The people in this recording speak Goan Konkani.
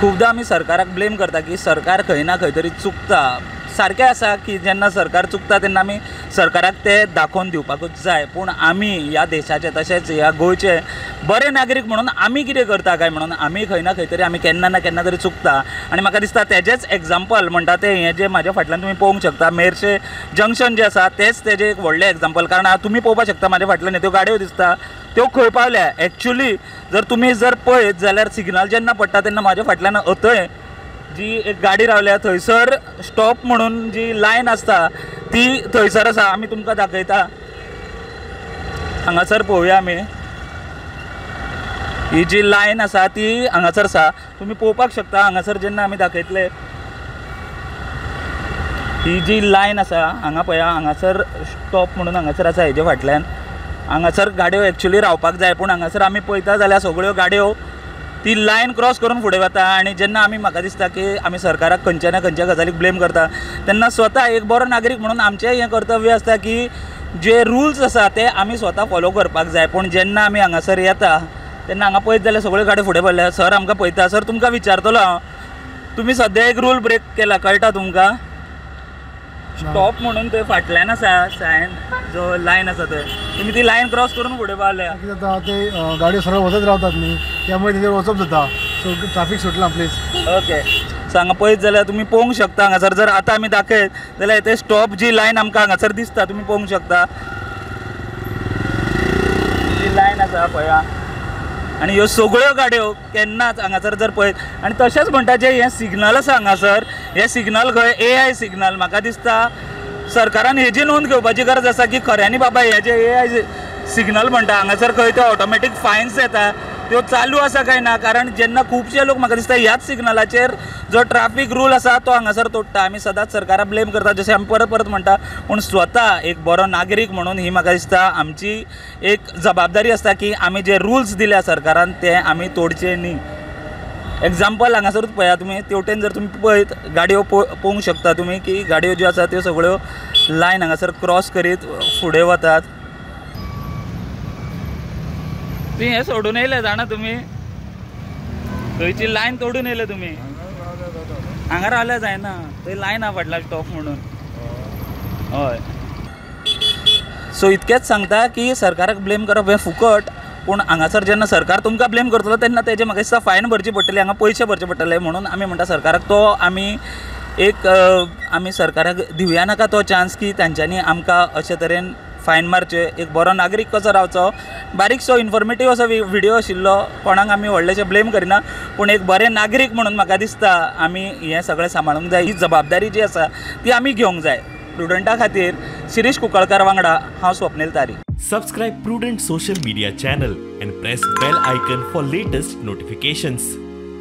खूबदां आमी सरकाराक ब्लेम करता की सरकार खंय ना खंय तरी चुकता. सारकें आसा की जेन्ना सरकार चुकता तेन्ना आमी सरकाराक ते दाखोवन दिवपाकूच जाय, पूण आमी ह्या देशाचे तशेंच ह्या गोंयचे बरे नागरीक म्हणून आमी कितें करता काय म्हणून आमी खंय ना खंय तरी आमी केन्ना ना केन्ना तरी चुकता. आनी म्हाका दिसता तेजेंच एग्जाम्पल म्हणटा तें हें जें म्हाज्या फाटल्यान तुमी पळोवंक शकता मेरशे जंक्शन जें आसा तेंच तेजें एक व्हडलें एग्जाम्पल. कारण तुमी पळोवपाक शकता म्हाज्या फाटल्यान त्यो गाडयो दिसता त्यो खंय पावल्या. एक्चुली जर तुमी जर पळयत जाल्यार सिग्नल जेन्ना पडटा तेन्ना म्हाज्या फाटल्यान अथंय जी एक गाडी रावल्या थंयसर स्टॉप म्हणून जी लायन आसता ती थंयसर आसा. आमी तुमकां दाखयता हांगासर पळोवया आमी ही जी लायन आसा ती हांगासर आसा. तुमी पळोवपाक शकता हांगासर जेन्ना आमी दाखयतले ही जी लायन आसा हांगा पळया हांगासर स्टॉप म्हणून हांगासर आसा. हेजे फाटल्यान हांगासर गाडयो एक्चुली रावपाक जाय, पूण हांगासर आमी पळयता जाल्यार सगळ्यो गाडयो ती लायन क्रॉस करून फुडें वता. आनी जेन्ना आमी म्हाका दिसता की आमी सरकाराक खंयच्या ना खंयच्या गजालीक ब्लेम करता तेन्ना स्वता एक बरो नागरीक म्हणून आमचें हें कर्तव्य आसता की जे रुल्स आसा ते आमी स्वता फॉलो करपाक जाय. पूण जेन्ना आमी हांगासर येता तेन्ना हांगा पळयत जाल्यार सगळ्यो गाडयो फुडें पडल्या. सर आमकां पळयता, सर तुमकां विचारतलो हांव, तुमी सद्या एक रूल ब्रेक केला कळटा तुमकां? स्टॉप म्हणून थंय फाटल्यान आसा सायन जो लायन आसा थंय तुमी ती लायन क्रॉस करून फुडें पावल्या. कितें जाता ते गाडयो सरळ वचत रावतात न्ही, त्यामुळे तेजेर वचप जाता. सो ट्राफीक सुटला प्लीज. ओके, सो हांगा पळयत जाल्यार तुमी पळोवंक शकता हांगासर जर आतां आमी दाखयत जाल्यार ते स्टॉप जी लायन आमकां हांगासर दिसता तुमी पळोवंक शकता जी लायन आसा पळया. आनी ह्यो सगळ्यो गाडयो केन्नाच हांगासर जर पळयत. आनी तशेंच म्हणटा जें हें सिग्नल आसा हांगासर हें सिग्नल खंय AI signal. म्हाका दिसता सरकारान हेजी नोंद घेवपाची गरज आसा की खऱ्यांनी बाबा हे जे AI signal म्हणटा हांगासर खंय ते ऑटोमॅटीक फायन्स येता त्यो चालू आसा काय ना. कारण जेन्ना खुबशे लोक म्हाका दिसता ह्याच सिग्नलाचेर जो ट्राफीक रूल आसा तो हांगासर तोडटा. आमी सदांच सरकाराक ब्लेम करता जशें आमी परत परत म्हणटा, पूण स्वता एक बरो नागरीक म्हणून ही म्हाका दिसता आमची एक जबाबदारी आसता की आमी जे रुल्स दिल्या सरकारान ते आमी तोडचे न्ही. एग्जाम्पल हांगासरूच पळया तुमी तेवटेन जर तुमी पळयत गाडयो पळोवंक शकता तुमी की गाडयो ज्यो आसा त्यो सगळ्यो लायन हांगासर क्रॉस करीत फुडें वतात. ती हें सोडून येयले जाणा तुमी, थंयची लायन तोडून येयले तुमी. हांगा रावल्या जायना, थंय लायन आहा फाटल्यान स्टॉप म्हणून. हय, सो इतकेंच सांगता की सरकाराक ब्लेम करप हें फुकट, पूण हांगासर जेन्ना सरकार तुमकां ब्लेम करतलो तेन्ना तेजे म्हाका दिसता फायन भरची पडटली, हांगा पयशे भरचे पडटले. म्हणून आमी म्हणटा सरकाराक तो आमी एक आमी सरकाराक दिवया नाका तो चान्स की तांच्यांनी आमकां अशे तरेन फायन मारचे. एक बरो नागरीक कसो रावचो, बारीकसो इन्फॉर्मेटीव असो व्हिडियो आशिल्लो, कोणाक आमी व्हडलेशें ब्लेम करिना, पूण एक बरे नागरीक म्हणून म्हाका दिसता आमी हें सगळें सांबाळूंक जाय. ही जबाबदारी जी आसा ती आमी घेवंक जाय. प्रुडंटा खातीर शिरीष कुंकळकार वांगडा हांव स्वप्नील तारी. Subscribe Prudent social media channel and press bell icon for latest notifications.